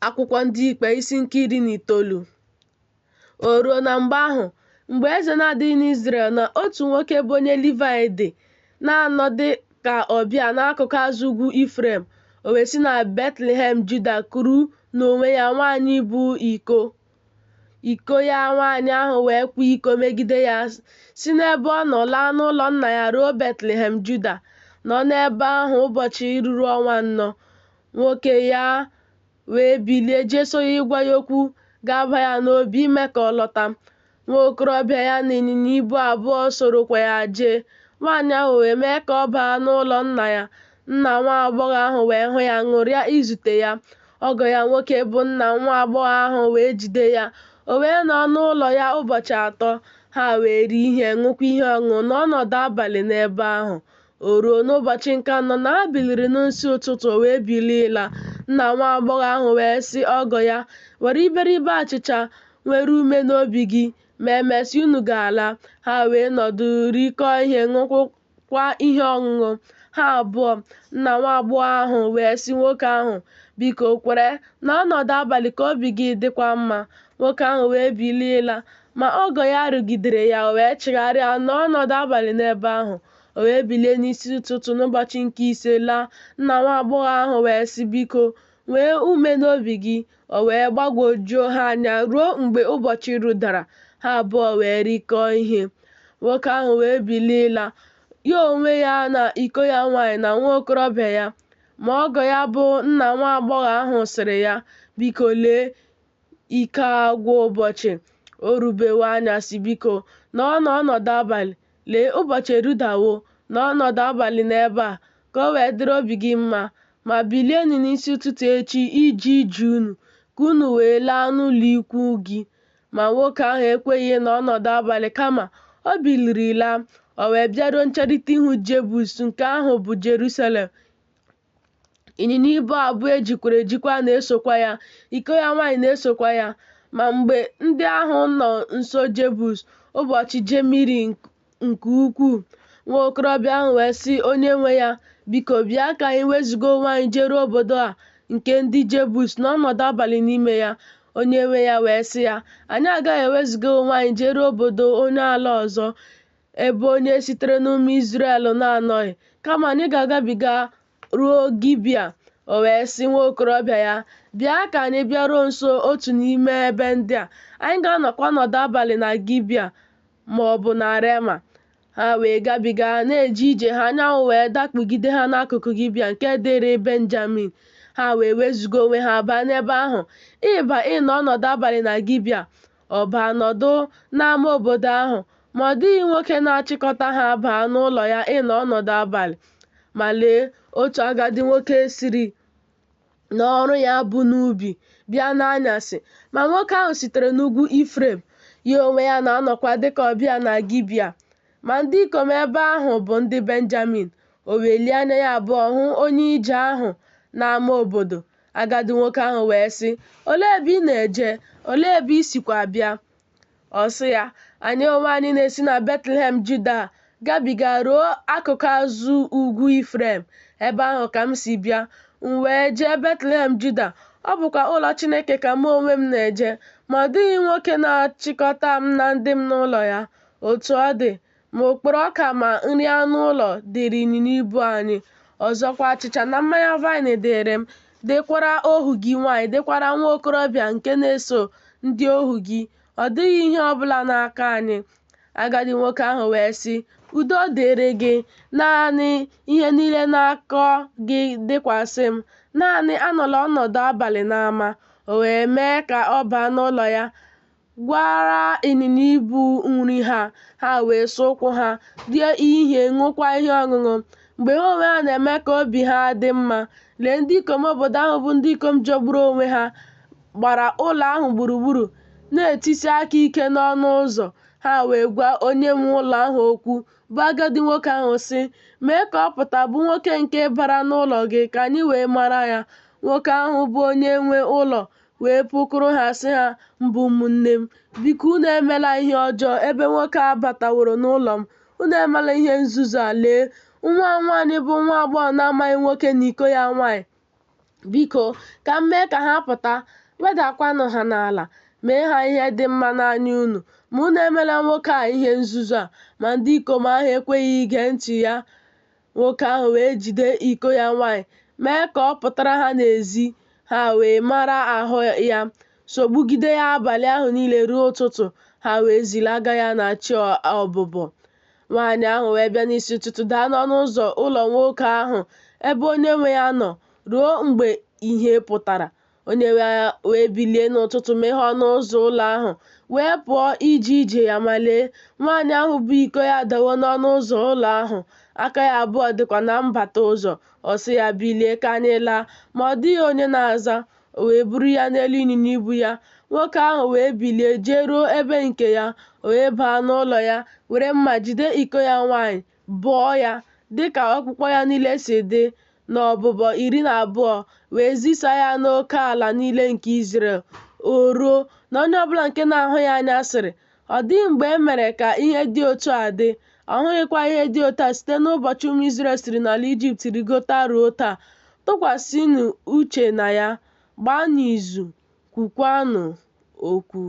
Akwụkwọ Ndị Ikpe isi nke 19. O ruo na mgbe ahụ, mgbe eze na-adịghị n'Izrel, na otu nwoke bụ onye Livaị dị na-anọ dị ka ọbịa n'akụkụ azụ ugwu Ifrem, o wee si na Betlehem Juda kuru n'onwe ya nwaanyị bụ iko. Iko ya nwaanyị ahụ wee kwa iko megide ya, si n'ebe ọ nọ laa n'ụlọ nna ya ruo Betlehem Juda, nọ n'ebe ahụ ụbọchị ruru ọnwa anọ. Nwoke ya wee bilie jeso ya ịgwa ya okwu ga-aba ya n'obi ime ka ọ lọta. Nwa okorobịa ya na ịnyịnya ibu abụọ sorokwa ya jee. Nwaanyị ahụ wee mee ka ọ baa n'ụlọ nna ya. Nna nwa agbọghọ ahụ wee hụ ya, ṅụrịa izute ya. Ọgọ ya nwoke bụ nna nwa agbọghọ ahụ wee jide ya. O wee nọọ n'ụlọ ya ụbọchị atọ. Ha wee rie ihe, ṅụkwa ihe ọṅụṅụ, nọọ ọnọdụ abalị n'ebe ahụ. O ruo n'ụbọchị nke anọ na ha biliri n'isi ụtụtụ, o wee bilie ịla. Nna nwa agbọghọ ahụ wee sị ọgọ ya, Were iberibe achịcha nwere ume n'obi gị, ma emesịa unu ga-ala. Ha wee nọdụ rikọọ ihe, ṅụkwa ihe ọṅụṅụ, ha abụọ. Nna nwa agbọghọ ahụ wee sị nwoke ahụ, Biko kwere, nọọ ọnọdụ abalị ka obi gị dịkwa mma. Nwoke ahụ wee bilie ịla, ma ọgọ ya rịọgidere ya, o wee chigharịa nọọ ọnọdụ abalị n'ebe ahụ. O wee bilie n'isi ụtụtụ n'ụbọchị nke ise laa. Nna nwa agbọghọ ahụ wee sị, Biko, nwee ume n'obi gị. O wee gbagwojuo ha anya ruo mgbe ụbọchị rudara, ha abụọ wee rikọọ ihe. Nwoke ahụ wee bilie ịla, ya onwe ya na iko ya nwaanyị na nwa okorobịa ya. Ma ọgọ ya bụ nna nwa agbọghọ ahụ sịrị ya, Biko lee, ike agwụ ụbọchị, o rubewo anyasị, biko, nọọ ọnọdụ abalị. Lee, ụbọchị erudawo, nọọ ọnọdụ abalị n'ebe a, ka o wee dịrị obi gị mma. Ma bilienụ n'isi ụtụtụ echi ije ije unu, ka unu wee laa n'ụlọ ikwu gị. Ma nwoke ahụ ekweghị ịnọ ọnọdụ abalị, kama o biliri laa. O wee bịaruo ncherịta ihu Jebus, nke ahụ bụ Jerusalem. Ịnyịnya ibu abụọ e jikwara ejikwa na-esokwa ya, iko ya nwaanyị na-esokwa ya. Ma mgbe ndị ahụ nọ nso Jebus, ụbọchị jemiri nke ukwuu. Nwa okorobịa ahụ wee sị onye nwe ya, Biko bịa ka anyị wezuga onwe anyị jeruo obodo a nke ndị Jebus nọọ ọnọdụ abalị n'ime ya. Onye nwe ya wee sị ya, Anyị agaghị ewezuga onwe anyị jeruo obodo onye ala ọzọ, ebe onye sitere n'ụmụ Izrel na-anọghị, kama anyị ga-agabiga ruo Gibea. O wee sị nwa okorobịa ya, Bịa ka anyị bịaruo nso otu n'ime ebe ndị a. Anyị ga-anọkwa ọnọdụ abalị na Gibea ma ọ bụ na Rema. Ha wee gabiga na-eje ije ha, anyanwụ wee dakpugide ha n'akụkụ Gibea nke dịrị Benjamin. Ha wee wezuga onwe ha baa n'ebe ahụ, ịba ịnọ ọnọdụ abalị na Gibea. Ọ baa nọdụ n'ama obodo ahụ, ma ọ dịghị nwoke na-achịkọta ha baa n'ụlọ ya ịnọ ọnọdụ abalị. Ma lee, otu agadi nwoke siri n'ọrụ ya bụ n'ubi bịa n'anyasị, ma nwoke ahụ sitere n'ugwu Ifrem, ya onwe ya na-anọkwa dịka ọbịa na Gibea. Ma ndị ikom ebe ahụ bụ ndị Benjamin. O welie anya ya abụọ hụ onye ije ahụ n'ama obodo. Agadi nwoke ahụ wee sị, Olee ebe ị na-eje? Olee ebe i sikwa bịa? Ọ sị ya, Anyị onwe anyị na-esi na Betlehem Juda gabiga ruo akụkụ azụ ugwu Ifrem, ebe ahụ ka m si bịa. M wee jee Betlehem Juda, ọ bụkwa ụlọ Chineke ka mụ onwe m na-eje, ma ọ dịghị nwoke na-achịkọta m na ndị m n'ụlọ ya. Otu ọ dị, ma okporo ọka ma nri anụ ụlọ dịrị ịnyịnya ibu anyị. Ọzọkwa, achịcha na mmanya vaịnị dịịrị m, dịkwara ohu gị nwaanyị, dịkwara nwa okorobịa nke na-eso ndị ohu gị. Ọ dịghị ihe ọ bụla na-akọ anyị. Agadi nwoke ahụ wee sị, Udo dịrị gị, naanị ihe niile na-akọ gị dịkwasị m, naanị anọla ọnọdụ abalị n'ama. O wee mee ka ọ baa n'ụlọ ya, gwara ịnyịnya ibu nri ha, ha wee saa ụkwụ ha, rie ihe, ṅụkwa ihe ọṅụṅụ. Mgbe ha onwe ha na-eme ka obi ha dị mma, lee ndị ikom obodo ahụ bụ ndị ikom jọgburu onwe ha gbara ụlọ ahụ gburugburu, na-etisi aka ike n'ọnụ ụzọ. Ha wee gwa onye nwe ụlọ ahụ okwu, bụ agadi nwoke ahụ, sị, Mee ka ọ pụta, bụ nwoke nke bara n'ụlọ gị, ka anyị wee mara ya. Nwoke ahụ bụ onye nwe ụlọ wee pụkwuru ha sị ha, Mba ụmụnne m, biko unu emela ihe ọjọọ ebe nwoke a bataworo n'ụlọ m. Unu emela ihe nzuzu a. Lee, nwa m nwaanyị bụ nwa agbọghọ na-amaghị nwoke na iko ya nwaanyị. Biko, ka m mee ka ha pụta, wedakwanụ ha n'ala, mee ha ihe dị mma n'anya unu. Ma unu emela nwoke a ihe nzuzo a. Ma ndị ikom ahụ ekweghị ige ntị ya. Nwoke ahụ wee jide iko ya nwaanyị, mee ka ọ pụtara ha n'ezi, ha wee mara ahụ ya, sogbugide ya abalị ahụ niile ruo ụtụtụ, ha wee zilaga ya na chi ọbụbọ. Nwaanyị ahụ wee bịa n'isi ụtụtụ daa n'ọnụ ụzọ ụlọ nwoke ahụ ebe onye nwe ya nọ ruo mgbe ihe pụtara. Onye nwe ya wee bilie n'ụtụtụ meghee ọnụ ụzọ ụlọ ahụ wee pụọ ije ije ya ma lee, nwaanyị ahụ bụ iko ya adawo n'ọnụ ụzọ ụlọ ahụ, aka ya abụọ dịkwa na mbata ụzọ. Ọ sị ya, Bilie ka anyị laa. Ma ọ dịghị onye na-aza. O wee buru ya n'elu ịnyịnya ibu ya. Nwoke ahụ wee bilie jeruo ebe nke ya. O wee baa n'ụlọ ya, were mma jide iko ya nwaanyị, bọọ ya, dị ka ọkpụkpọ ya niile si dị, n'ọbụbọ 12, wee zisa ya n'oke ala niile nke Izrel. O ruo, na onye ọbụla nke na-ahụ ya anya sịrị, Ọ dịghị mgbe e mere ka ihe dị otu a dị, a hụghịkwa ihe dị otu a site n'ụbọchị ụmụ Izrel siri n'ala Ijipt rigota ruo taa. Tụkwasịnụ uche na ya, gbaanụ izu, kwukwanụ okwu.